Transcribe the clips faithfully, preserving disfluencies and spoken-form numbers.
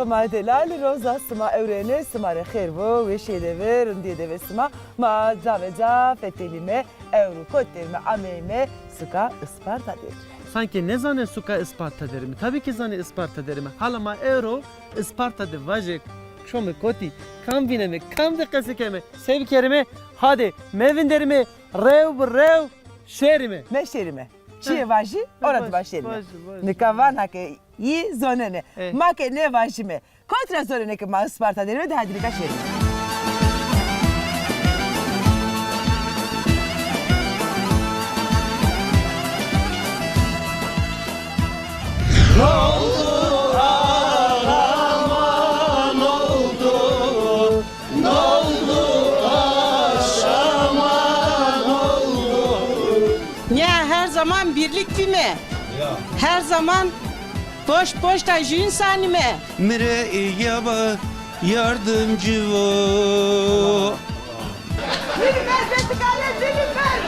Ma delalî roza sima ewrêne, sima rê xêr bo, weşîye de ve, rindîye de ve sima. Ma ca ve ca fetelîme, ewro kotî derîme, ameyme suka Isparta derîme. Sankî nêzanê suka Isparta derîme. Tabî kî zanê Isparta derîme. Hala ma ewro Isparta de vajê, şome kotî, kam vîneme, kam de qesî keme, se bikerîme, hadê, mevinderîme, rew bi rew şêrîme. Meşêrîme. Çîyê vajî, ora de başlêrîme. Nika vana ke yî zonenê. Ma ke nêvajîme, kot ra zonenê ke ma Isparta derîme de, hadî nika şêrîme. Nya her zaman birlik bîme. Her zaman poşt poşta jü însanîme. Mi rê îyaba yardimcî vo. Nilüfer, Betikale, Nilüfer.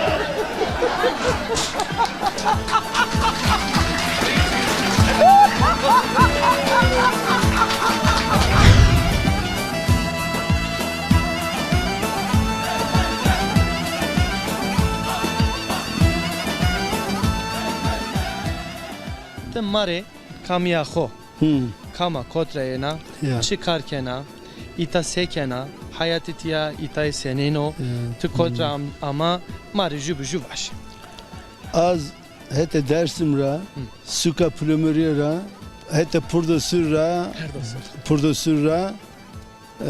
Ti ma rê kamîya xo. Hı. Kam a, kot ra yena, çi kar kena, îta se kena, heyatê tîya îtayê senên o, ti kot ra am-, ama, ma rê jü bi jü vaj. Az hetê Dersim ra, suka Pulomorîye ra, hetê Purdosur ra, Purdosur ra, e,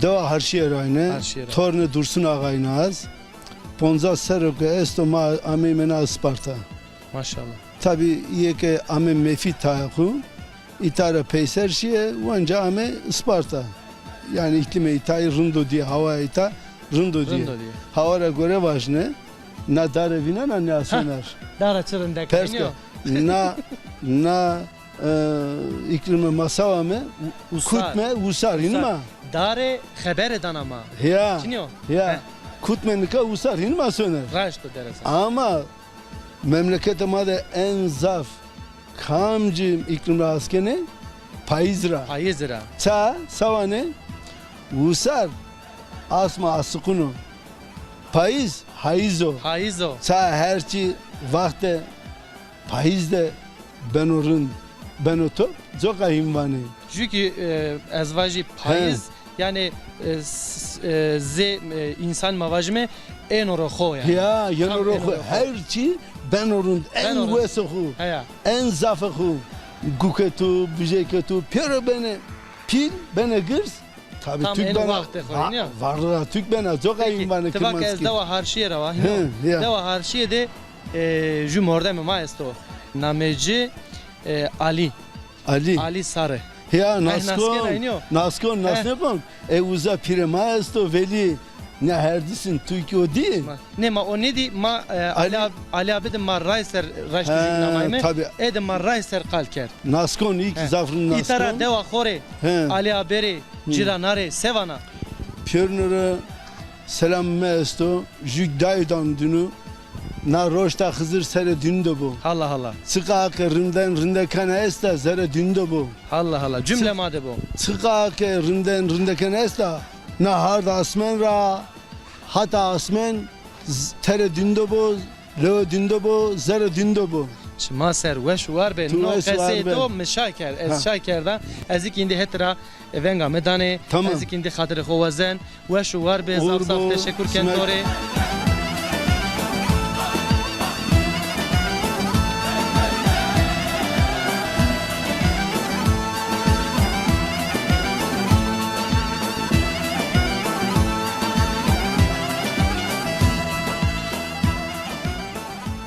dewa Harşîye ra yîne, tornê Dursun Axa yîne az. Poncas serro ke esto ma ameyme na Isparta. Maşallah. Tabî îyê ke ame mefî tayê xu, îta ra peyser şîye, wenca ame Isparta. Yanî îklîmê îtayî rind o dîye, hawaya îta rind o dîye. Rind o dîye. Hawa ra gore vajne, na dare vînena nîya Soner. Dara çi rindek. Pers ke, na, na, e, îklîmê ma sawa me, kutme, wisar, hînî ma. Dare xebere dana ma. Ya. Çinî yo? Ya. Kutme nika wisar, hînî ma Soner. Raşt o, deresen. Ama memleketê ma de en zaf kamcî îklîm ra askenê? Payîz ra. Payîz ra. Ça, sawanê? Wisar asma asiqun o. Payîz, hayîz o. Hayîz o. Ça her çî waxtê payîz de beno rind, beno top, coka hîn vanê. Jü kî, e, ez vajî payîz, yanî, e, s-, e, zê, e, însan ma vajîme êno ro xo yanî. Ya, yeno ro xo. Her çî beno rind, en wesê xo, en zafê xo. Guke tu, bijeke tu, pêro benê pîl, benê girs. Tabî, tam tük bena, wextê xo, va-, nîya? Varlığa tük bena, coka hîn vanê. Ti va ke ez dewa Harşîye ra wa, hînî yo? Dewa Harşîye de, e, jü mordemê ma esto. Namê ci, e, Alî. Alî. Alî Sarı. Ya, naskon, naskon, nasnêkon. E, uza pîrê ma esto, Velî, ne herdîsin tu kî o dî? Ma, nê, ma o nêdî, ma, e, Alî, Alî abi de ma ray ser raştî jü namayme. Tabî. Ê de ma ray ser qal kerd. Naskon, î kî zaf rind naskon. Îta ra dewa xo rê, Alî abi rê, cîrana rê se vana? Pêrune ra selam mi esto, jü dayo dan dinu, na roşta Xizir serê dinu de bo. Hala hala. Çiqa ke rinden rindekane esta, zerê dinu de bo. Hala hala. Cumle ma de bo. Çiqa ke rinden rindekane esta, na hard asmen ra, hata asmen, z-, terê dinu de bo, lewê dinu de bo, zerê dinu de bo. Çima ser, weş û war be. No qeseyê to mi şa kerd, ez şa kerda. Ez kî îndî het ra, e, venga mi danê. Tamam. Ez kî îndî xatirê xo wazen. Weş û war be, zaf zaf teşekur ken to rê.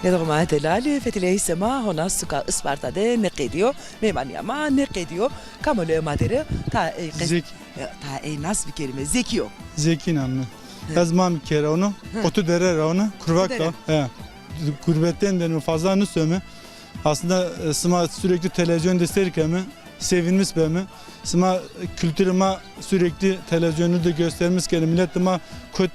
Nêdoxê ma delalî, fetelîyayîsê ma hona suka Isparta de nêqedîyo, mêmanîya ma nêqedîyo. Kam o lewê ma der o, ta ey qes-, Zekî. E, ta ey nas bikerîme. Zekî yo. Zekî nam mi. He. Ez Mamîke ra wono, Otu Dere ra wono, Kurvak ra. He. Gurbetên de fazla nusome. Aslında, e, sima sürekli televîzyon de seyr keme, sevinmiş beme. Sima kültürü ma sürekli televizyonda da göstermiş kene. Millet de ma kot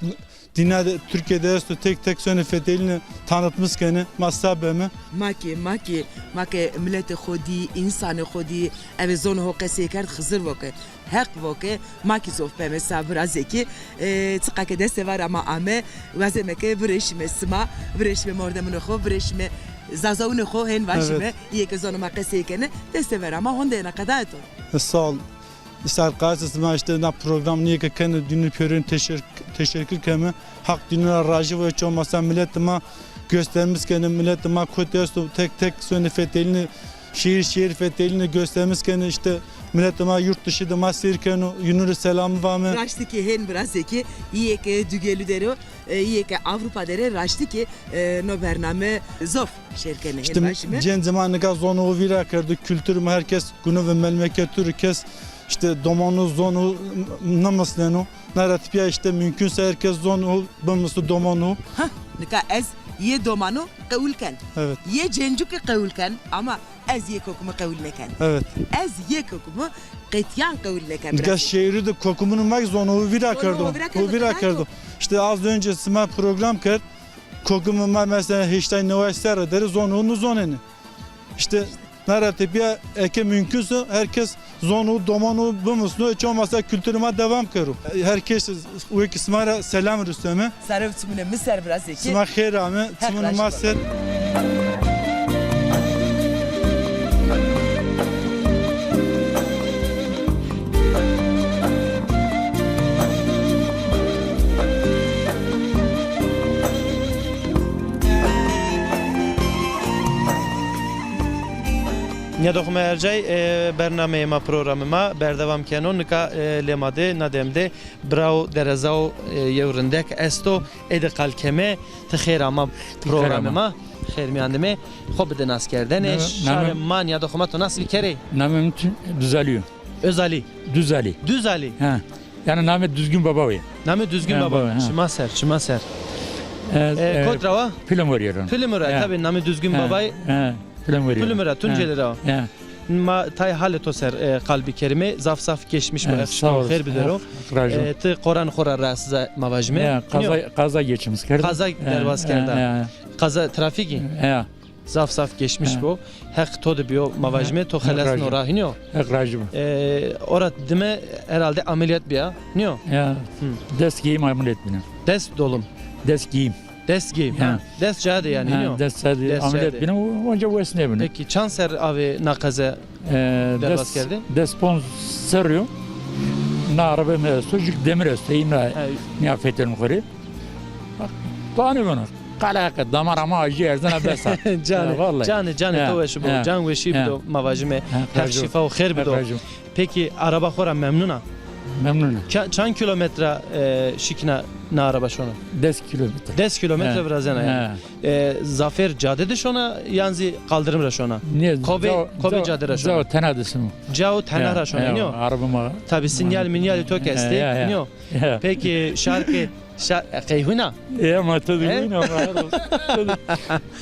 Dîna de, Tirkîye de esto, tek tek sonê fetelîne tanıtmış kenê, ma sa beme. Ma ke, ma ke, ma ke miletê xo dî, însanê xo dî, eve zonê ho qesey kerd, Xizir vo ke, Heq vo ke, ma kî zof beme sa virazê kî, e, çiqa ke destê vara ma ame, wazeme ke virêşîme sima, virêşîme mordemunê xo, virêşîme zazaunê xo, hên vajîme, Evet. îyê ke zonê ma qesey kenê, destê vera ma honde ena qeda eto. E, sağ ol. Îsal qayse sima îşte na program nîyê ke kenê dînû pêrûn teşer-, teşekkür keme. Haq dînû ra rajî vo, hiç olmasa miletê ma göstermiş kenê, miletê ma kotî esto, tek tek sonê fetelîne, şehir şehir fetelîne göstermiş kenê, îşte miletê ma yurt dışı de ma seyr keno, yînû rê selamî vame. Raştî kî hên virazê kî, îyê ke Dugelû der o, e, îyê ke Avrupa der ê, raştî kî, e, no bername zof şêr kenê, hên vajîme. Îşte cencê ma nika zonê ho vîra kerdo, kulturê ma, her kes guno ve memleketû rê, kes îşte domanû, zonû nêmisneno. Na ra tepîya îşte mumkun se her kes zonû bimisno, domanû. Hah, nika ez yê domanû qewul ken. Evet. Yê cencû kî qewul ken ama ez yê kokimû qewul nêken. Evet. Ez yê kokimû qetîyan qewul nêken. Nika şehirû de kokimûnê ma kî zonê ho vîra kerdo. Zonê ho vîra kerdo. Ho vîra kerdo. Îşte az önce sima program kerd. Kokimê ma mesela heştay neway serre der ê, zonê ho nêzonenê. Îşte na ra tepîya eke mumkun se her kes zonê ho, domanê ho bimisno, hiç olmasa kulturê ma devam kero. Her kes wekî sima ra selam rusneme. Sare û çimûnê mi ser virazê kî. Sima xêr ame, çimûnê ma ser. Nîyadoxê ma ercay, e, bernameyê ma, programê ma berdewam keno. Nika, e, lê ma de, na dem de birawo derezao, e, yew rindek esto. Ê de qal keme, ti xêr ama programê ma. Xêr mîyan dime. Xo bide naskerdene. Şarê ma, nîyadoxê ma to nas bikerê? Namê mi Duzalî yo. Özalî. Duzalî. Duzalî. Ha. Yani namê Düzgün Baba yo. Namê Düzgün Baba. Şima ser, şima ser. E, kot ra wa? Pilimur yerin. Pilimur ra, tabii, namê Düzgün Baba. Pilimur ra, Tuncelî ra. Ma tay halê to ser, e, qal bikerîme, zaf zaf geçmiş bo, Heq şima xêr bidero. E, ti qoran xo ra rahatsız ma vajîme. Ya, qaza, qaza geçmiş kerda. Qaza derbas kerda. Qaza trafîkî? Ya. Zaf zaf geçmiş bo. Heq to de biyo, ma vajîme, to xelesno ra, hînî yo? Heq rajî bo. E, ora dime herhalde ameliyat biya, hînî yo? Ya. Dest giyim ameliyat bîne. Dest dolum. Dest giyim. Dest giyim. Ha. Dest ca de yanî, hînî yo? Dest ca de ameliyat bîne. Onca wes nêbîne. Peki çand serr avê na qeze derbas kerdê? Des ponc serrî yo. Na araba mi esto, jûk demir esto. Îna nîya fetelîn xo rê. Bak, to anî vano. Qala ke damara ma ajî erzena bes a. Canê, canê, canê to weş bo. Can weşî bido, ma vajîme. Heq şîfa û xêr bido. Peki araba xo ra memnun a? Memnun a. Ça-, çand kîlometre, e, şikîna na araba şona? Des kîlometre. Des kîlometre virazena yanî. E, zafêr cade de şona yan zî qaldirim ra şona? Nê, kovê, kovê cade ra şona? Cao tena de şona. Cao tena ra şona, nîyo? Araba ma. Tabi sînyal mînyalê to kî estê, nîyo? Peki şar ke Şa-, e, qey huyna? E, ma to de huyna, ma her roz.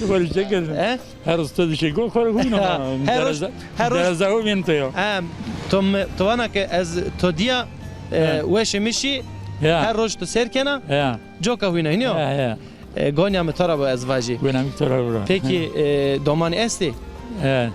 Xo rê çekerim. E? Her roz to de şey go, xo rê huyna ma. Her roz, dereza, her roz dereza o vîn to yo. Em, to mi, to vana ke ez to dîya, e, weşê mi şî, her roz to sêr kena, coka huyna, hînî yo? Ya, ya. E, gonya mi to ra bo ez vajî. Gonya mi to ra bo. Peki, e, domanî estê? E.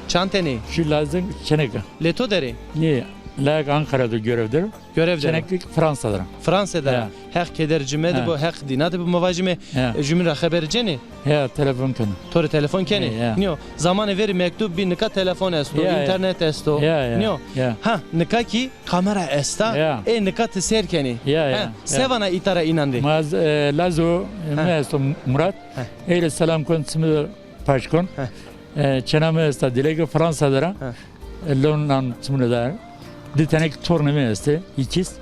Çand tenê? Şu lazim çeneka. Lê to der ê? Nê, layek Ankara de görev der o. Görev der o. Çenek Fransa der o. Fransa der o. Ya. Heq keder ci medi bo, Heq dîna de bi, ma vajîme, e, jumîn ra xeber cênê? Ya, telefon keno. To rê telefon kenê? Ya, ya. Nîyo. Zamanê verî mektub bî, nika telefon esto, ya, ya, înternet esto. Ya, ya. Nîyo. Ya. Ha, nika kî kamera esta. Ya. Ê nika ti sêr kenê. Ya, ya. Ha, se vana îta ra înandê? Ma ez, e, lazo, e, mi esto Murat. Ey rê selam kon, çimî de paş kon. E, çêna mi esta, Dilek, Fransa der a. E, lew nan çimîne der. Di tenê kî tornê mi estê, îkiz.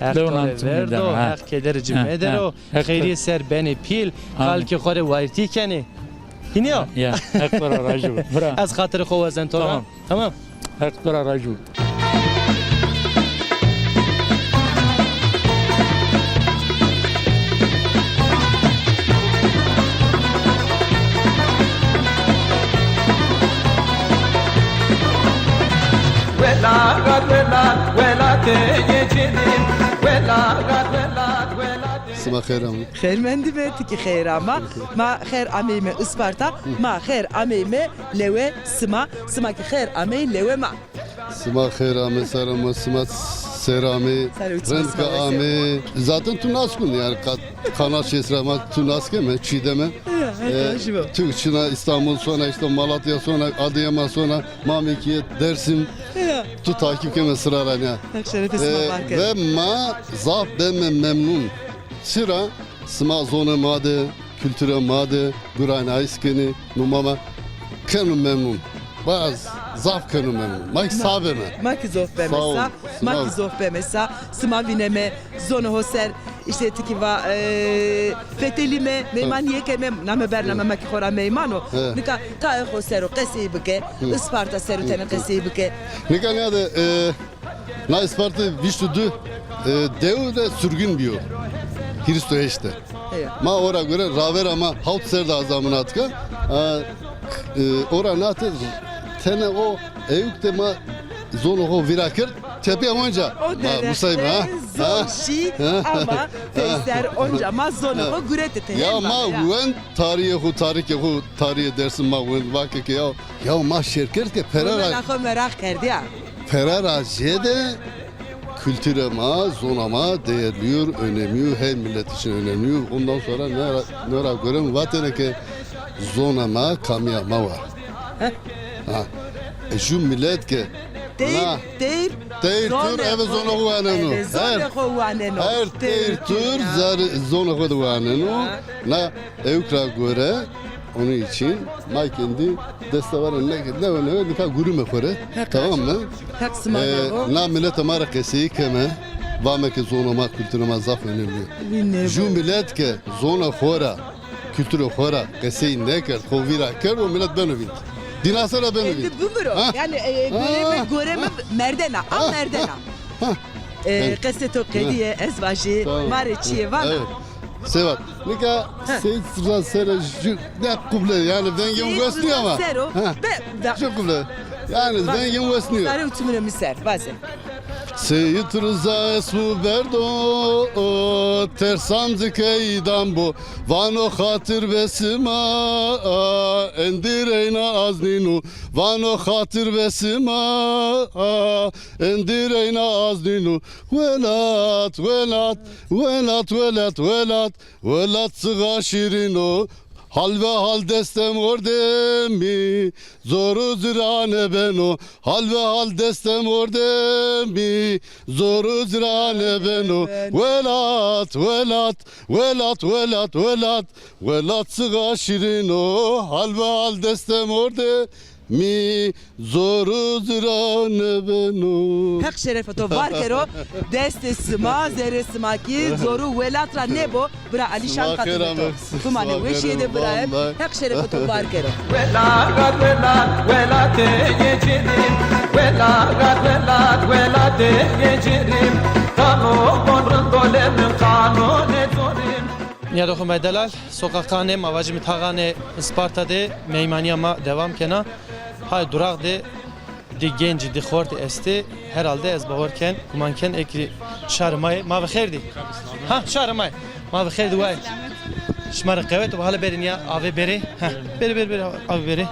Heq to rê verdo, Heq kederê ci medero, xeyrîye ser benê pîl, qalkê xo rê wayîrtî kenê. Hînî yo? Ya, Heq to ra rajî bo. Bira. Ez xatirê xo wazen to ra. Tamam. Tamam. Heq to ra rajî bo. Welat, welat, welatê yê cinî. Welat, welat, welatê Sima xêr amê. Xêr mendîme, ti kî xêr ama. Ma xêr ameyme Isparta, ma xêr ameyme lewe sima, sima kî xêr amey lewe ma. Sima xêr amê, ser amê, sima ser amê, rind ke amê. Zaten tu nas kun, yanî ka-, Kanal Şês ra ma tu nas keme, çîdeme. E, tu çina Îstanbul sona, işte Malatya sona, Adıyaman sona, Mamekîye, Dersim. Tu takip keme sira ra nîya. Hak şerefê sima bar kero. Ve ma zaf beme memnun. Çira? Sima zonê ma de, kulturê ma de guranayîş kenê, no ma ma keno memnun. Baz zaf keno memnun. Ma kî sa beme. Ma kî zof beme sa. Ma kî zof beme sa. Sima vîneme, zonê ho ser, îşte ti kî va, e, fetelîme, meymanîye keme, name bername ma kî xora meyman o. Nika tayê xo ser o qesey bike, Isparta ser o tenê qesey bike. Nika nîya de, e, Na Isparta vîst û di, e, dew de surgun bîyo. Hîris û heşt de. Ma ora gore ravera ma hawt ser de azamin atka. E, e, ora nate tenê o ewk de ma zonê xo vîra kerd. Tepîya onca ma musayîme ha. Zon şî ama peyser onca ma zonê xo gurete tenê. Ya ma wend tarîxê xo, tarîxê xo, tarîxê Dêrsim ma wend, vake ke ya, ya ma şêr kerd ke pere ra. Xo meraq kerdîya. Pere ra zêde kulturê ma, zona ma değerliyor, önemliyor. Her millet için önemliyor. Ondan sonra ne, ne ra göre mi vatene ke zona ma kamîya ma wa. Ha. E, ju millet ke teyr, teyr, teyr tur eve zona xo waneno. Eve zonê xo waneno. Her teyr tur zar-, zona xo de waneno. Na ewk ra göre, onun için ma kendi destê ma ra ne, ne, ne, nika gurîme xo rê. Tamam mı? Heq sima de bo. Na milletê ma ra qesey keme, vame ke zonê ma, kulturê ma zaf önemli. Ju millet ke zonê xo ra, kulturê xo ra qesey nêkerd, xo vîra kerd, o millet beno vînd. Dîna sera beno vînd. Êndî bimiro. Yanî, e, goreme, goreme merdena, a merdena. E, qesê to qedîye, ez vajî, ma rê çîyê vana. Sevat. Nika Seyîd Rıza sere ju ne quble, yanî vengê mi wes nîyo ama. Sero. Be, be. Ju quble. Yanî vengê mi wes nîyo. Sare uçumune mi ser, vaze. Seyîd Rıza esmu berdo, o, tersan zikeydan bo. Vano xatir be sima, a, endireyna aznînu. Vano xatir be sima, a, endireyna aznînu. Welat, welat, welat, welat, welat. Welat çiqa şîrin o, hal ve hal destê mordemî, zor û zira nêbeno, hal ve hal destê mordemî, zor û zira nêbeno. Welat, welat, welat, welat, welat, welat çiqa şîrin o, hal ve hal destê mordemî, zor û zira nêbeno. Heq şerefê to var kero. Destê sima, zerrê sima kî zor û welat ra nêbo. Bira Alîşan xatirê to. Tumanê weşîye de bira. Heq şerefê to var kero. Welat, welat, welatê yê cêrîm. Welat, welat, welatê yê cêrîm. Qano bon rind o lê mi qano nêzorîm. Nîyadoxê ma delal, soqaqanê ma vajîme tağanê Isparta de meymanîya ma dewam kena. Hay durağ de di gencî, di xortî estê, herhalde ez bawer ken, guman ken ê kî şarê ma yê. Ma ve xêr dî. Ha, şarê ma yê. Ma ve xêr dî way. Şima rê qewet û hala berî nîya avê berê. Ha, berê, berê, berê, avê berê.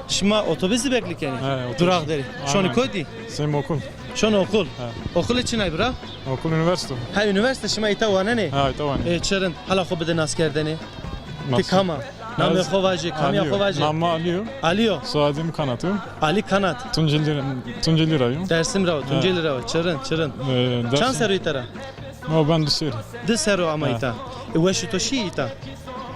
Şima otobusî beklî kenê? He, otobus. Durağ derî. Aynen. Şonî kotî? Sêm okul. Şon okul. Ha. Okulê çinay bira? Okul üniversite. Ha, üniversite şima îta wanenê? Ha, îta wanenê. E, çi rind. Hala xo bide naskerdene. Ti kam a? Namê xo vajê, kamîya xo vajê? Namê mi Alî yo. Alî yo. Soyadê mi Kanat o. Alî Kanat. Tuncelî, Tuncelî ra yo. Dersim ra o, Tuncelî ra o. Çi rind, çi rind. E, Dersim. Çand serrî îta ra? No, ben di serrî. Di serrî ama îta. E, weşê to şî îta?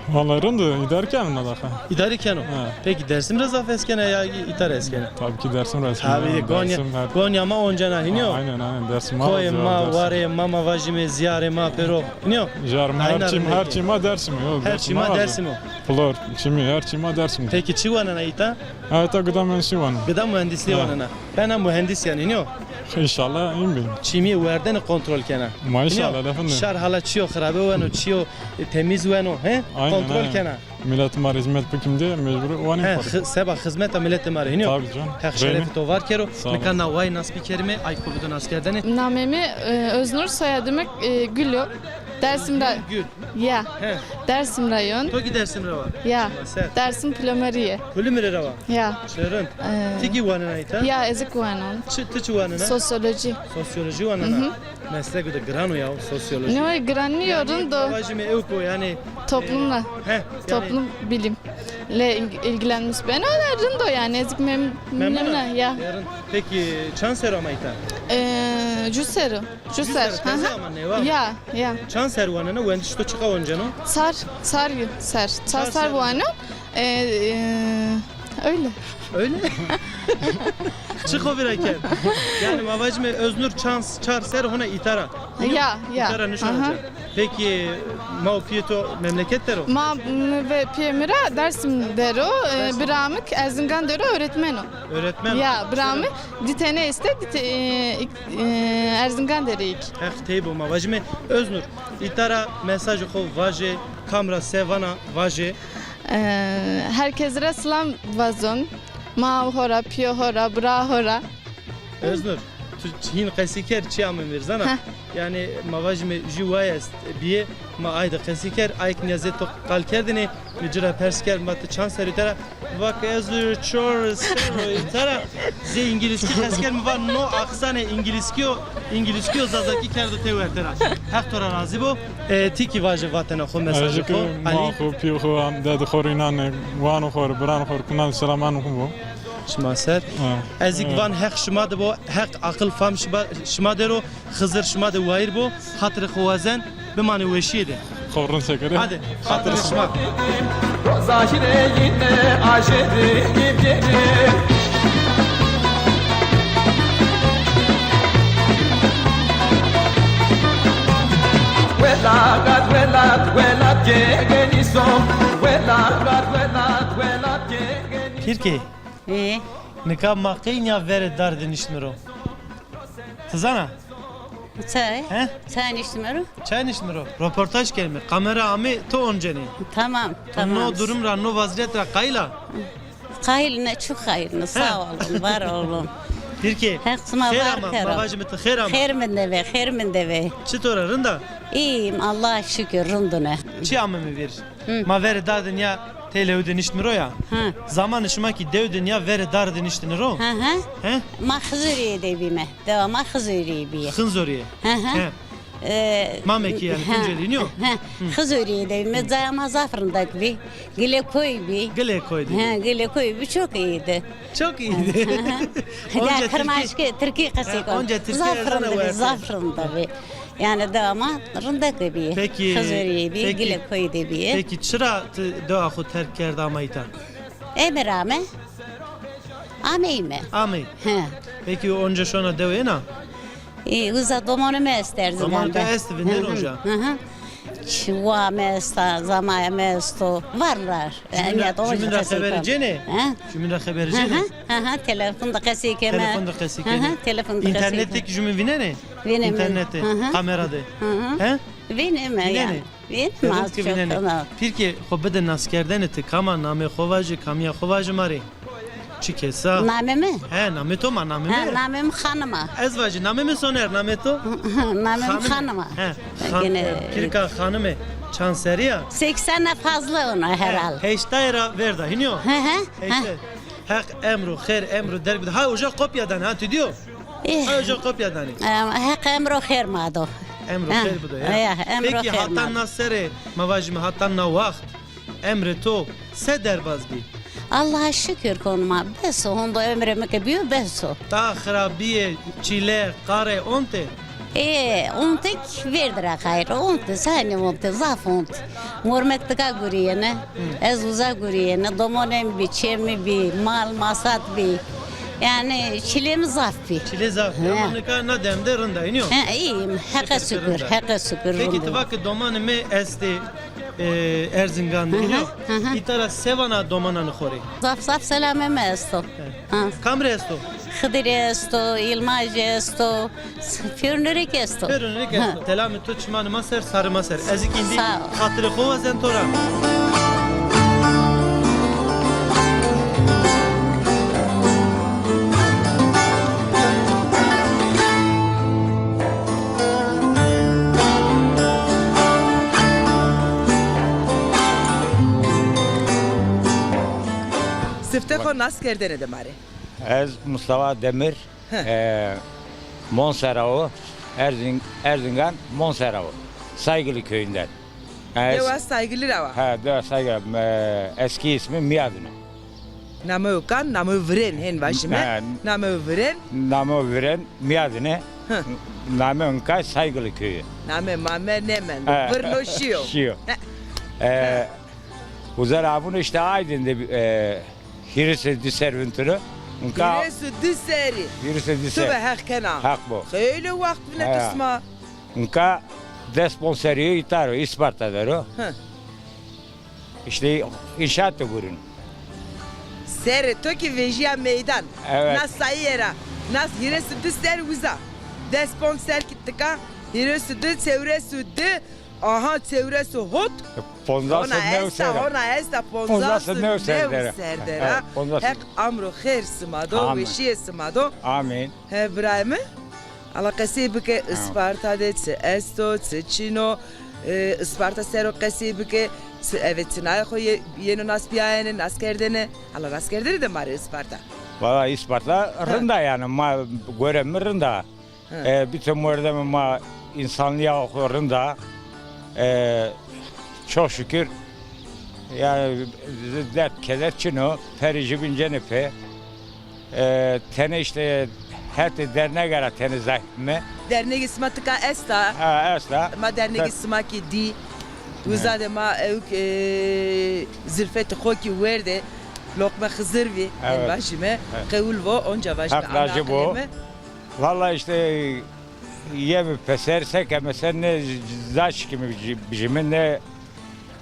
Vallahi rind o, îdare keno na daxa. Îdare keno. Ha. Peki Dersim ra zaf eskena ya îta ra eskena? Tabii ki Dersim ra eskena. Tabii, Konya, Konya ma oncena, hînî yo? Aynen, aynen, Dersim ma. Koyê ma, warê ma, ma vajîme ziyarê ma pêro, hînî yo? Ziyarê ma, her çî, her çî ma Dersim o. Her çî ma Dersim o. Flor, çimî, her çî ma Dersim o. Peki çi wanena îta? Ha, îta gıda mühendisliği wanena. Gıda mühendisliği wanena. Bena muhendis yanî, hînî yo? İnşallah, in bin. Çimî werdene kontrol kena. Maşallah, efendim. Şar hala çi yo, xirabe weno, çi yo, e, temiz weno, he? Aynen, kontrol kena. Millet ma rê hizmet bikim de mecbur wanî. He, seba xizmeta milletê ma rê, hînî yo? Tabii canım. Heq şerefê to var kero. Sağ ol. Nika na way nas bikerîme, ay xo bido naskerdene. Namê mi, e, Öznur, soyadı mı, e, Gül o. Dersim ra. Gül. Ya. He. Dersim rayon. To kî Dersim ra wa? Ya. Ser. Dersim Pilomerîye. Pilomerî ra wa? Ya. Çi rind. Ee, Ti kî wanena îta? Ya, ez kî wanon. Çi, ti çi wanena? Sosyolojî. Sosyolojî wanena. Hı hı. Meslek de giran o ya, sosyolojî. No, giran nîyo, rind o. Vajîme ewk o, yanî, toplumla. He, yanî toplum bilim. Le ilg-, ilgilenmiş beno da rind o yanî, ez kî mem-, memnun a, ya. Peki, çand serr o ama îta? Ee, ju serr o. Ju serr. Ju serr, teze ama ne var? Ya, ya. Çand serr wanena, wendiş to çiqa onceno? Çar, çar serr. Çar serr wano. Ee, e, öyle. Öyle? Çi xo vîra kerd? Yanî ma vajîme Öznur çand, çar serr hona îta ra. Ya, ya. Îta ra nişona ca. Peki, ma û pîyê to memleket der o? Ma, m, ve pîyê mi ra Dersim der o, e, bira mi kî Erzingan der o, öğretmen o. Öğretmen o. Ya, bira mi di tene estê, di te-, e, ik-, e, Erzingan der o îk. Heq tey bo, ma vajîme Öznur. Îta ra mesajê xo vaje, kam ra se vana vaje. E, herkes ra selam vazon. Ma ho ra, pîyê ho ra, bira ho ra. Öznur, tu hîn qesî kerd, çi ame mi vîr zana? Heh. Yanî ma vajîme jû way est bîye, ma ay de qesî kerd, ay kî nîya zê to qal kerdêne, mi ci ra pers kerd, ma ti çand serr o îta ra, va ke ez çor serr o îta ra, zê îngilizkî qesî kerd, mi va no aksanê îngilizkî yo, îngilizkî yo zazakî kerdo tê werte ra. Heq to ra razî bo. E, ti kî vaje vatena xo, mesajê xo, Alî. Ma xo, pîyê xo, am, dedê xo rê, înan, wan xo rê, biran xo rê, kunan selamê xo bo. Şima ser. Ha. Ez kî van Heq şima de bo, Heq aqil fam şima, şima der o, Xizir şima de wayîr bo, xatirê xo wazen, bimanê weşîye de. Xo rind sekerê. Hadi, xatirê şima. Pîrkê, Ê? Nika ma qey nîya verê dar de niştîme ro? Ti zana? Çay? He? Çay niştîme ro? Çay niştîme ro. Roportaj kerîme. Kamera amê, ti oncenê. Tamam, tamam. No durum ra, no vazîyet ra qayîl a? Qayîl ne, çok qayîl ne. Sağ olun, var olun. Pîrkê, Heq sima var kero. Ma vajîme ti xêr ama. Xêr min de ve, xêr min de ve. Çitor a, rind a? İyiyim, Allah'a şükür, rindune. Çi ame mi vîr? Hı. Ma verê dar de nîya têlewi de niştîme ro ya. Hı. Zamanê şima kî dew de nîya verê dar de niştîne ro? Hı hı. He? Ma Xizorîye de bîme. Dewa ma Xizorîye bîye. Xinzorîye. Hı hı. He. E, Mamekî yanî, hı, Tuncelî nîyo? Hı. Xizorîye de bîme. Caya ma zaf rindek bî. Gilê koy bî. Gilê koy de. Hı, gilê koy bî, çok iyiydi. Çok iyiydi. Hı hı. Ya, Kırmaşki, Tirkî qesey kon. Onca Tirkî zaf rind bî, zaf rind bî. Yanî dewa ma rindek bîye. Peki, Xizorîye bîye, peki, Gilê koy de bîye. Peki çira ti dewa xo terk kerd ama îta? Emir ame. Ameyme. Amey. He. Peki onca şona dew êna? E, uza domanê mi est Erzingan de. Domanê to est, vindeno uca? Hı hı. Çiwa mi esta, zamaya mi esto. Var, var. Jumîn ra, jumîn ra xeberî cênê? He? Jumîn ra xeberî cênê? Hı hı, hı hı, telefon de qesey keme. Telefon de qesey keme. Hı hı, telefon de qesey keme. Înternet de kî jumîn vînenê? Vîneme. Înternet de, kamera de. Hı hı. He? Vîneme yanî. Vîneme az çok. Pîrkê, xo bide naskerdene, ti kam a, namê xo vaje, kamîya xo vaje ma rê. Çi kesa? Namê mi? He, namê to, ma namê mi? He, namê mi Xanim a. Ez vajî, namê mi Soner, namê to? Namê mi Xanim a. He, Xan-, e, pîrka Xanime, çand serrî ya? Seksen fazla ona herhal. He, heştay ra verda, hînî yo? He, he. Heştay. Heq emro xêr, emro derg bide. Hay uca kopya danê, ha, ti dîyo? Eh. Hay uca kopya danê. Em, Heq emro xêr ma do. Emro xêr bido ya. Ya, emro xêr ma do. Peki hatan na serê, ma vajîme hatan na waxt, emrê to se derbaz bî? Allah'a şükür konuma. Bes o, honda ömrü mi ke biyo, bes o. Ta xirabîye, çîle, qare, onte? Ê, onte kî vêrd ra qayîl. Onte, sanî onte, zaf onte. Mormek tika gurîyêne, ez uza gurîyêne, domonê mi bî, çê mi bî, mal masat bî. Yanî çîlê mi zaf bî. Çîlê zaf bî. He. Ama nika na dem de rind a, nîyo? He, iyiyim. Heqe şukur, heqe şukur. Peki ti va ke domanê mi estê, e, Erzingan de, nîyo? Hı hı. Îta ra se vana domananê xo rê? Zaf zaf selamê mi esto. He. Ha. Kam rê esto? Xidirî esto, Îlmajî esto, pêrunê rê kî esto. Pêrunê rê kî esto. Ha. Selamê to çimanê ma ser, sarê ma ser. Ez kî îndî xatirê xo wazen to ra. Nas kerdene de ma rê. Ez Mustafa Demir, Heh. e, Monserao, Erzin-, Erzingan Monserao, Saygılı köyünden. Yani es- Dewa Saygılı ra wa. Ha, Dewa Saygılı, e, eski ismi Miyadını. Nameyo kan, nameyo virên, hên vajîme. Ha. Nameyo virên. Nameyo virên, Miyadını. Hı. Name ınka Saygılı köyü. Name mame nêmendo. Ha. Virno şiyo. Şiyo. E, Uza ra avûn îşte Aydin de, e, hîris û di serr vintiro. Nika hîris û di serrî. Hîris û di serrî. Tu be heq kena. Heq bo. Xeylê wext vine tu sima. Nika des ponc serrî yo îta ro, Îsparta der o. Hı. Îşte înşaat de gurin. Serrê to kî vejîya meydan. Evet. Na sayîye ra. Nas hîris û di serr uza. Des ponc serr kî tika. Hîris û di, çewres û di. Aha, çewres û hot. Ponzas û new serre. Hona esta, hona esta, ponzas û new serre. Ha, ponzas û new serre. Heq amro xêr sima do, weşîye sima do. Amîn. He, birayê mi? Ala qesey bike, Isparta de çi esto, çi çin o, e, Isparta ser o qesey bike, çi, eve çinayê xo ye-, yeno nas bîyayene, nas kerdene. Ala nas kerdene de ma rê Isparta. Valla Isparta rind a yanî, ma gore mi rind a. Hı. E, bütün mordemê ma, insanlîya xo rind a. E, çok şükür. Yanî dert keder çin o. Perî jûbîn cenê pê. E, tenê îşte hetê dernege ra tenê zayîf îme. Dernegê sima tika esta? Ha, esta. Ma dernegê sima kî dî. Uza de ma ewk, e, zilfetê xo kî werdê. Loqme Xizir vî, hên vajîme. Qewil vo, onca vajîme. Heq rajî bo. Valla îşte yeme peser, se keme ser, ne zaf şikîme bijîme, ne,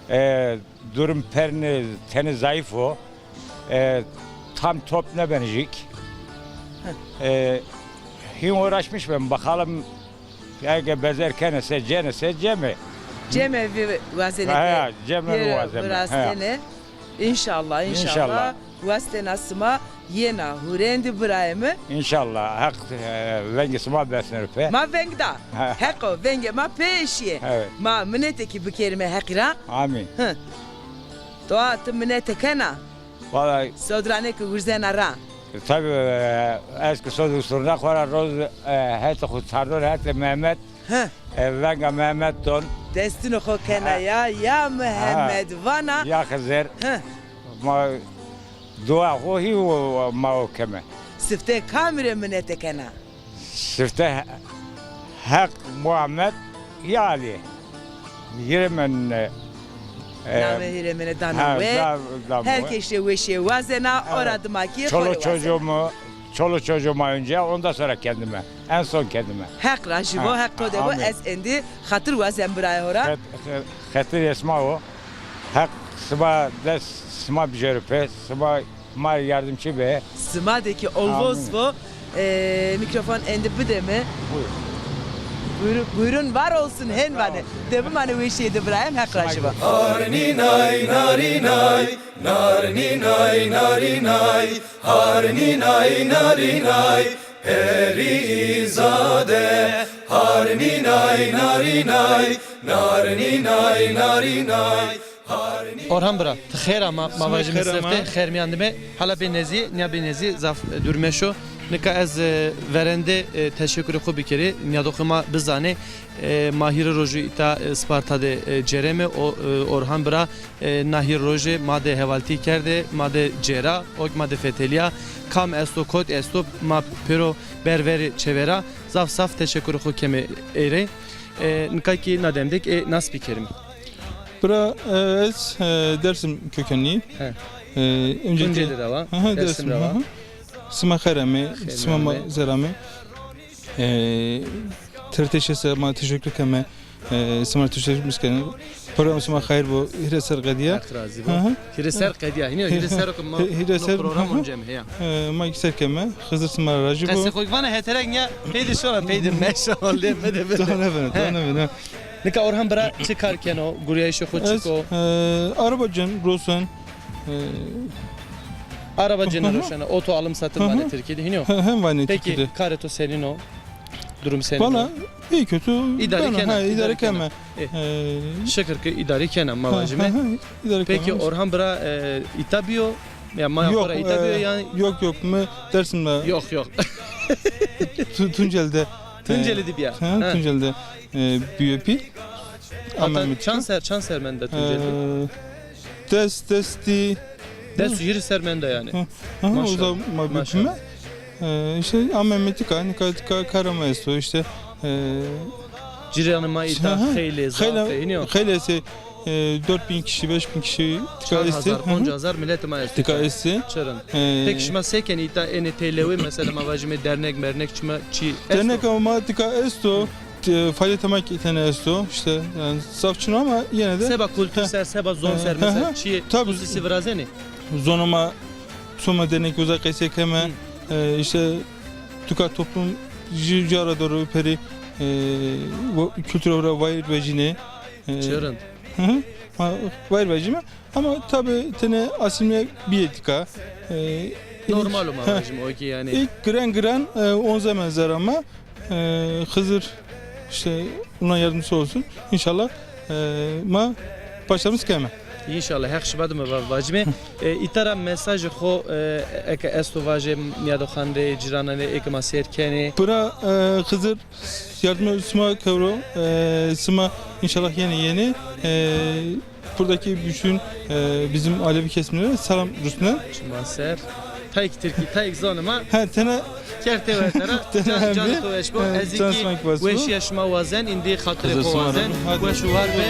e, durum per ne, tenê zayîf o. E, tam top nêbenê jîk. E, hîn uğraşmış ben, bakalım, eke bezer kenê se, cenê se, ceme. Ceme vî wazenê. Ha, ceme vî wazenê. Virastenê. Înşallah, înşallah. Înşallah. Wastena sima yena hurêndî birayê mi. Înşallah. Heq, e, vengê sima besnero pê. Ma veng da. Heq o, vengê ma pê eşîye. Evet. Ma minetê kî bikerîme Heqî ra. Amîn. Hi. Doa ti minete kena? Valla. Sodranê kî wirzena ra. Tabî, e, ez kî sod usturna xo ra roz, e, hetê xo çardon, hetê Mehmet. Hi. E, venga Mehmet don. Destunê xo kena ya, ya Mehmet vana. Ya Xizir. Hi. Ma dua xo hî o, ma o keme. Sifte kamî rê minete kena? Sifte Heq Muhammed ya Alî. Hîrê min, e, namê hîrê min dana we. Her keşê weşê wazena, ora dima kî. Çoluk çocuğumu, çoluk çocuğuma önce, ondan sonra kendime. En son kendime. Heq rajî bo, Heq to de bo, ez endî xatir wazen birayê ho ra. Xet-, xet-, xetir esma o. Heq sima dest sima bijero pê, sima ma yardımcı be. Sima de kî olvoz vo, e, mikrofon endî bide mi. Buyur. Buyurun, buyurun, var olsun, hên vanê. De bimanê weşîye de birayê mi, Heq rajî bo. Har nînay, narînay, nar nînay, narînay. Har nînay, narînay, perîzade. Har nînay, narînay, nar nînay, narînay, har nînay. Orhan bira, ti xêr ama, ma vajîme sifte, xêr mîyan dime, hala bê nezî, nîya bê nezî, zaf, e, dûr meşo. Nika ez, e, verende, e, teşekurê xo bikerî, nîyadoxê ma bizanê, e, ma hîrê rojî îta, e, Sparta de, e, cêreme, o, e, Orhan bira, e, na hîrê rojê ma de hevaltî kerde, ma de cêra, o kî ma de fetelîya, kam esto, kot esto, ma pêro ber verê çêver a, zaf zaf teşekurê xo keme ey rê. E, nika kî na dem de kî, e, nas bikerîme. Bira, e, ez, e, Dersim kökenliyim. He. E, öncelikle Tunceli ra wa, Dersim ra wa. Sima xêr ame, sima ma ser ame. E, T R T Şeş ra ma teşekkür keme. E, sima teşekkür keme. Program sima xeyr bo, hîrê ser qedîya. Heq razî bo. Hîrê ser qedîya. Hînî hîrê ser o ke ma hîrê ser program onca mi heya. E, ma kî ser keme. Xizir sima ra rajî bo. Qesê xo kî vana heterek nîya peyde şona, peyde meşo, lê mi de bide. Dona bena, dona bena. Nika Orhan bira çi kar keno? Gureyayîşê xo çik o? Ez, e, araba cen, rosen. E, araba cen roşena. Oto alım satım vanê Tirkî de, hînî yo? Hem vanê Tirkî de. Peki, karê to senîn o? Durum senîn o? Valla, iyi kötü. İdare kena, ha, idare keme. E, şikir ke îdare kena, ma vajîme. Îdare keme. Peki, Orhan bira, e, îta bîyo? Ya maya xo ra îta bîyo yanî? Yok, yok, mi Dersim de. Yok, yok. Tu-, Tunceli de. Tunceli de bîya. Ha, Tunceli de e, bîyo pî. Ata çan ser, çan ser menda Tunceli de? E, des, des di. Des û hîrê ser menda yanî. Hı, hı, maşallah. O zaman ma bîyo pî. E, işte, ama metika, nika, nika karama esto, işte, e, cîranê ma îta xeylê zaf ê, hînî yo? Xeylê se, e, dört bin kişi, beş bin kişi tika estê. Çar hazar, ponc hazar miletê ma estê. Tika estê. Çirin. E, peki şima se kenê îta, enê tey lewê, mesela ma vajîme dernek mernek, çima çî esto? Dernek ama tika esto. Faaliyetê ma kî tene esto. İşte, yani zaf çin o ama yine de. Seba kultur ser, seba zon ser, mesela çîyê xusûsî virazenê? Zonê ma, soma dernek uza qesey keme. E, işte, tuka toplum jî cara doğru peri, e, kültürü ra wayir vejînê. E, çirin. Hı hı. Ma wayir vejîme. Ama tabi tene asimle bîye tika. E, normal o ma vajîme o kî yanî. İlk giren giren, e, onze menzer ama, e, Xizir işte ona yardımcısı olsun. İnşallah, e, ma başlamız keme. İnşallah, heq şima de mi va-, vacime. E, îta ra mesajê xo, e, eke esto vaje, nîyadoxan rê, cîranan rê, eke ma sêr kenê. Bira, e, Xizir, yardım sima kewro, e, sima inşallah yeni yeni, e, buradaki bütün, e, bizim Alevi kesimlere selam rusne. Şima ser. Tayk Tirkî, tayk zonê ma. Ha, tena. Kertê werte ra. Can, canê to weş bo. Ez kî weşîya şima wazen, îndî xatirê xo wazen. Weş û war be.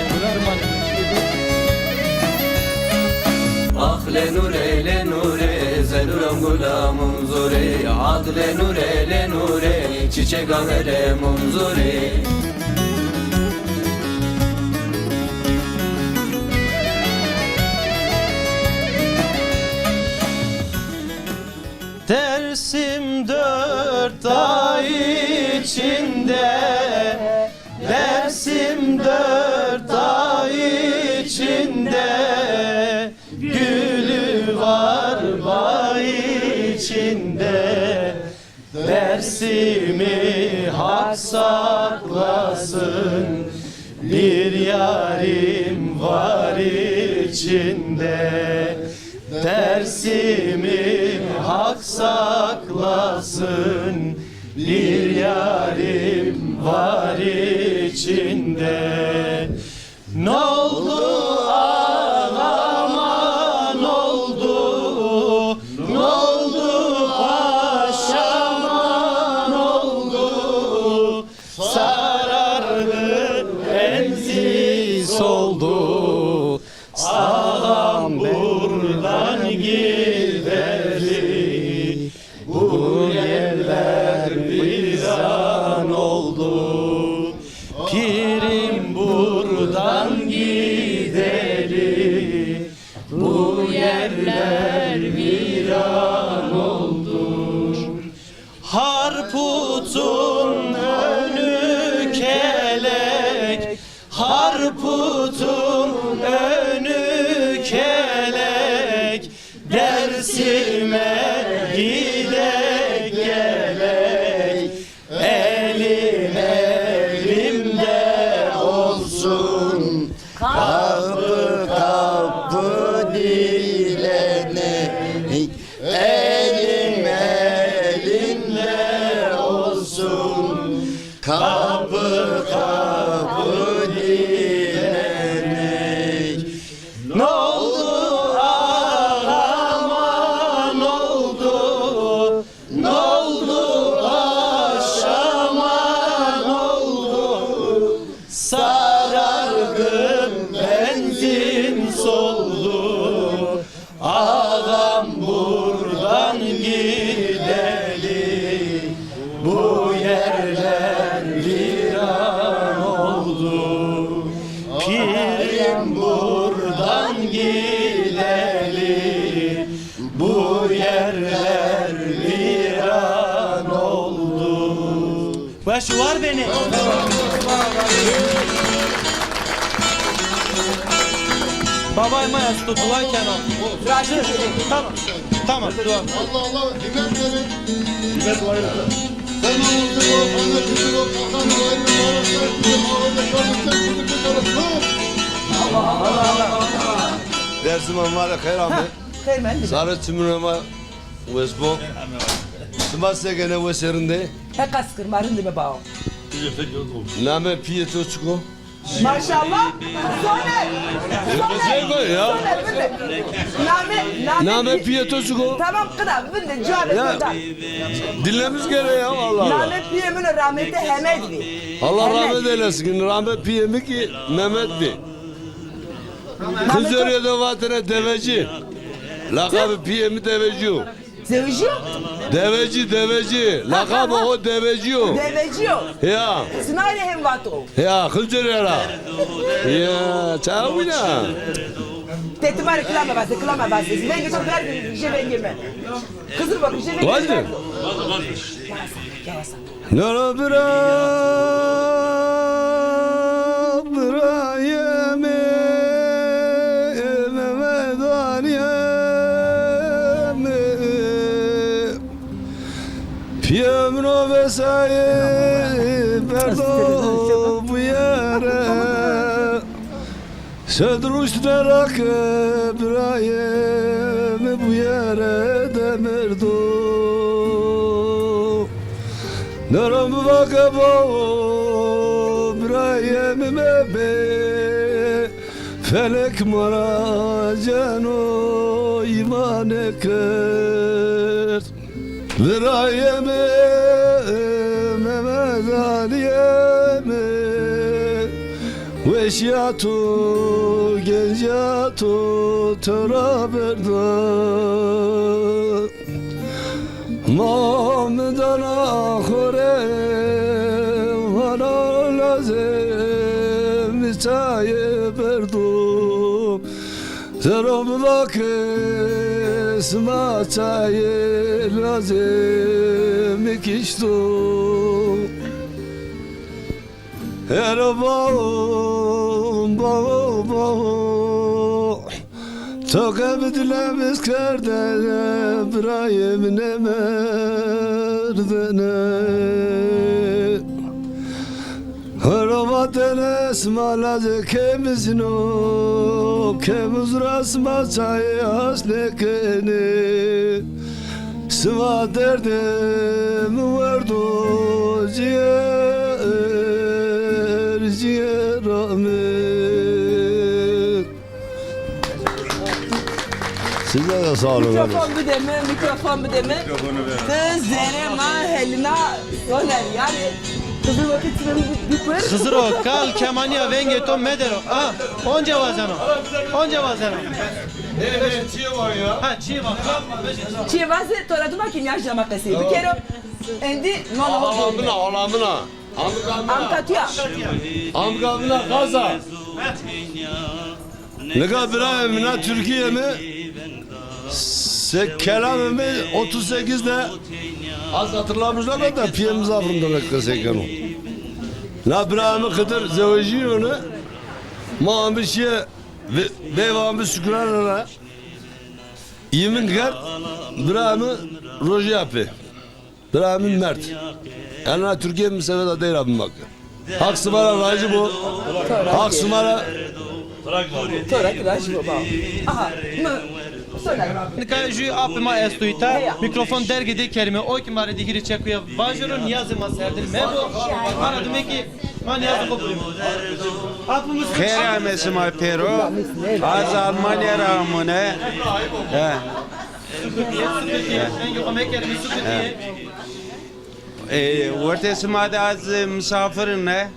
Ax le nûre, le nûre, ze nûram gulamûn zûrê. Ad le nûre, le nûre, çiçek averemûn zûrê. Dersim dört ay içinde, Dersim dört ay içinde, gülü var bağ içinde. Dersim'i Hak saklasın, bir yarim var içinde. Dersim'i Hak saklasın, bir yarim var içinde. Noldu ağama noldu, noldu paşama noldu, sarardı, enzi soldu. Ağam buradan gideli, bu yerler viran oldu. Pirim buradan gideli, bu yerler viran oldu. Harputun önü kelek, Harputun önü kelek, Dersim'e gidek gelek. Elim elimde olsun, kapı kapı dilenek. Elim elimde olsun, kapı kapı dilenek. Noldu ağama noldu, noldu paşama noldu, sarargın benzin soldu. Ağam buradan gideli, bu yerler viran oldu. Pirim buradan gideli, bu yerler viran oldu. Weş û war benê. Babay ma esto, dua keno. Tamam. Tamam, dua. Allah Allah, himmet verin. Himmet var ya. Sen namuslu ol, anne güçlü ol, Allah'ın hayırlı mübarek olsun. Allah'ın da şanlıktan kuzu kurtarır. Dersim amare xeyr abi. Xeyr mendî. Sare çimûna ma wes bo. Sima se gene, wes e, rind ê? Heqa sikir ma rind îme bao. Name pîyê to çik o? Maşallah. Soner. Soner. Güzel be ya. Soner, vinde. Name, name, name pî-, pîyê to çik o? Tamam, qida, vinde, cevap ver. Ya, dinlememiz gereği ya, vallahi. Name pîyê min o, rahmetli Hemed bî. Allah rahmet eylesin. Rahmet pîyê mi ki Mehmet bî. Xizirî de vatene Devecî. Lakabı pîyê mi Devecî yo. Zewicî yo? Devecî, Devecî. Lakabı o Devecî yo. Devecî yo. Ya. Sinay rê hem vato. Ya, Xizirî ra. Ya, çawîna. Te ti ma rê kilame vase, kilame vase. Vengê to ver, jê vengê mi. Xizir bak, jê vengê mi. Vaze. Nara bira, birayê mi, Mehmed Aliyê mi. Pîyê min o vesayê berdo buyere. Sed ruşt nera ke birayê mi buyere de merdo. Nera mi va ke bao birayê mi mebe. Felek ma ra ceno îmane kerd. Birayê mi, Mehmed Aliyê mi, weşîya to, gencîya to, to ra berdo. Ma mi dana xo rê, vana lazê mi çayê berdo. Zero mi va ke sima çayê lazê mi kişto. Hero bao, bao, bao. To ke bi dilemiz kerdene, birayê mi nêmerdene. Hero vatene sima lazê kemizîn o, kemuz ra sima çayê has nêkenê. Sima derdê mi werdo ciğer, ciğera mi. Size de sağ olun. Mikrofon bide mi, mikrofon bide mi? Ti zerê ma helina Soner, yanî Xizir vakit bir, bir pır. Xiziro, kal kemanîya vengê to medero. A, onca wazeno. Onca wazeno. Ha, çî var. Çî vaze, to ra dima ki nîyaş ama qesey bikero. Endî mala ho. Alamina, alamina. Amkatîya. Amkatîya. Amkatîya gaza. Nika birayê mi na Türkiye mi, se kelamê mi otuz sekiz de, az hatırlamışlar da, piyê mi zaf rind qesey keno. Na birayê mi Xizir zewejîyo ni, ma ambi şiye ve-, veyva ambi Şükran ra. Îmin kerd, birayê mi rojî apê. Bira min merd. Ena Türkiye mi seveda deyra bimak. Haq sima ra rajî bo. Haq sima ra. To ra ki rajî bo, baba. Aha, mi. Nika jü apê ma esto îta. Mikrofon dergê dê kerîme. O ki ma rê dê hîrê çekuye vajero, nîyazê ma serdin mebo. Ara dime ki ma nîyazê xo burîme. Apê mi. Xêr ame sima pêro. Az Almanya ra amune. He. Sukutîye, sukutîye. Vengê xo mekerîme, sukutîye. E, wertê sima de az misafir îne.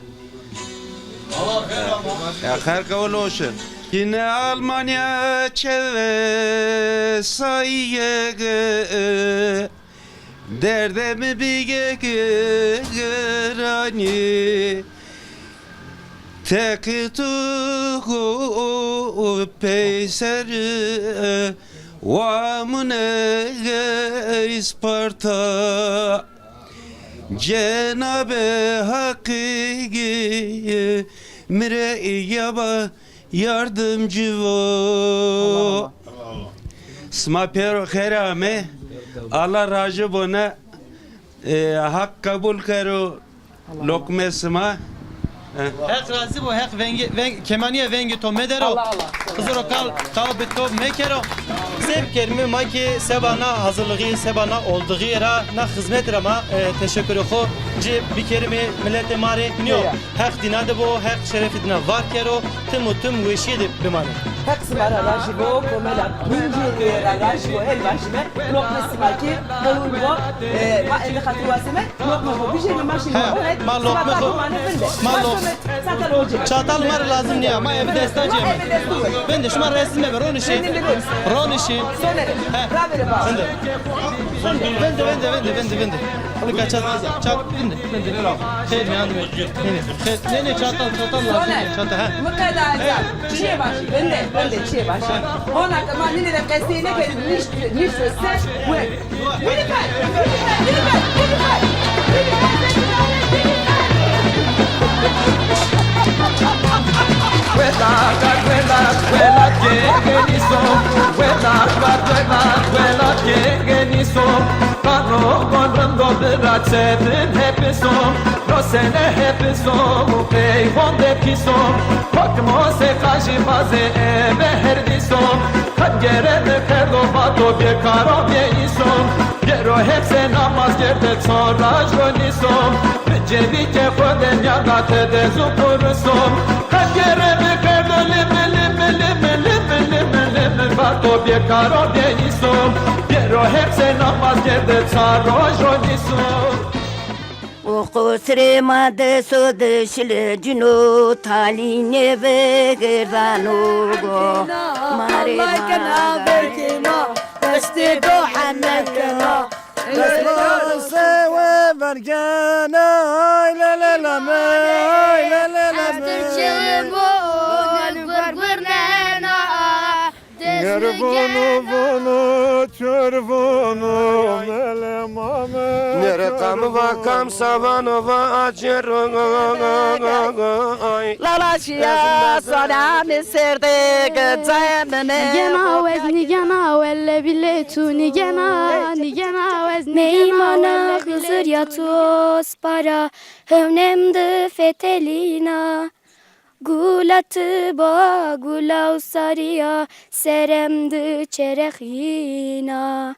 Ya, xêr qewul olsun. Yine Almanya çeve sayege, derdê mi bîye geranî. Tek tu peyser wa mune Îsparta. Cenabê Hakkî mi rê yaba yardimcî vo. Sima pêro xêr ame. Allah rajî bone. E, Haq qebul kero. Lokmê sima. Heq razî bo, Heq vengê, veng, kemanîye vengê to medero. Allah Allah. Xiziro kal, kal bi to mekero. Seb kerîme ma kî seba na hazirlixî, seba na oldixî ra, na xizmet ra ma, e, teşekurê xo ci bikerîme miletê ma rê. Nîyo, Heq dîna de bo, Heq şerefê dîna var kero, tim û tim weşîye de bimanê. Heq sima ra rajî bo, komela Tunceliye ra rajî bo, el vajîme, loqme sima kî qebul bo, e, ma ende xatir waseme. Loqme xo bijêrîme, ma şîme. He, o het ma loqme xo, ma loq-, çatal ma rê lazim nîya, ma eve desta cême. Vinde, şima resim mebe, ronişî. Ronişî. Sonere. He. Ravêre ba. Vinde. Vinde, vinde, vinde, vinde, vinde. Nika çat, çat, vinde, vinde. Xeyr mi yandı mı? Nene, nene, çatal, çatal lazim. Çatal, he. Mı kadar. Çiye başı, vinde, vinde, çiye başı. Ona kadar nene de kesteyine gelip niş, niş se, bu. Welat, welat, welat, welat, gênî so. Welat, welat, welat, welat, gênî so. Qano gon rindo bira çetin hepî so. No sene hepî so, mu pey honde pî so. Hokmo se qajî bazê eve herdî so. Qet gere mi kerdo vato bêkaro bêyî so. Gero hepse namaz gerde çora jonî so. Mi cebî ke xo de nîyada te de zu puru so. Qet gere mi kerdo limi, limi, limi, limi, limi, limi, vato bêkaro bêyî so. Gero hepse namaz gerde çaro jonî so. O qusrê ma de so de şile cino talî nêvegerdano go. Marê ma kena belkê ma, destê do heme kena. Destê do sewe vergena, ay le le le me, ay le le le me. Tirçê mo, gur gur nena. Gervonu vonu çorvonu mele mame. Nere kam va kam savano va acero. Lala şiya sana mi serde gıcaya mene. Nigena wez, nigena welle bile tu, nigena, nigena wez, nigena. Meymana welle bile Xizir ya tu. Tu spara hewnem de fetelina. Gula ti ba, gula usarîya, serem di çerexîna.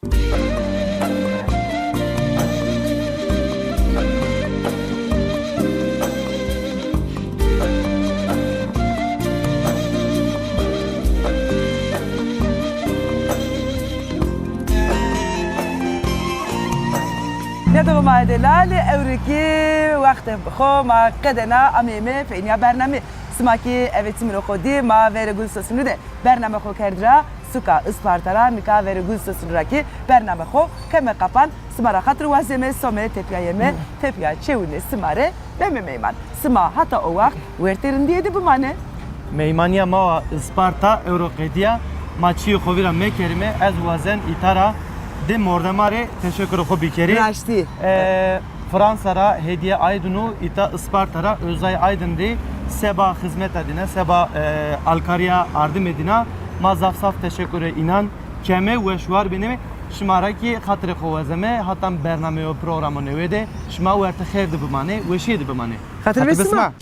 Nêdixo ma ede lale, ewro kî wextê xo ma qedena ameyme peynîya bername. Sima kî eve çimiro xo dî, ma verê Gulsosunû de bername xo kerd ra, suka Isparta ra, nika verê Gulsosunû ra kî bername xo keme qapan. Sima ra xatir wazeme, some tepîya yeme, tepîya çewine sima rê beme meyman. Sima hata o waxt wertê rindîye de bimane. Meymanîya ma wa Isparta ewro qedîya, ma çîyê xo vîra mekerîme, ez wazen îta ra di mordema rê teşekurê xo bikerî. Raştî. E, Fransa ra Hediye Aydın û îta Isparta ra Özay Aydın rê seba xizmeta dîna, seba, e, alkarîya ardimê dîna ma zaf zaf teşekurê înan keme, weş war bîneme. Şima ra kî xatirê xo wazeme, hatan bernameyo programo newe de şima wertê xêr de bimane, weşîye de bimane. Xatirê sima.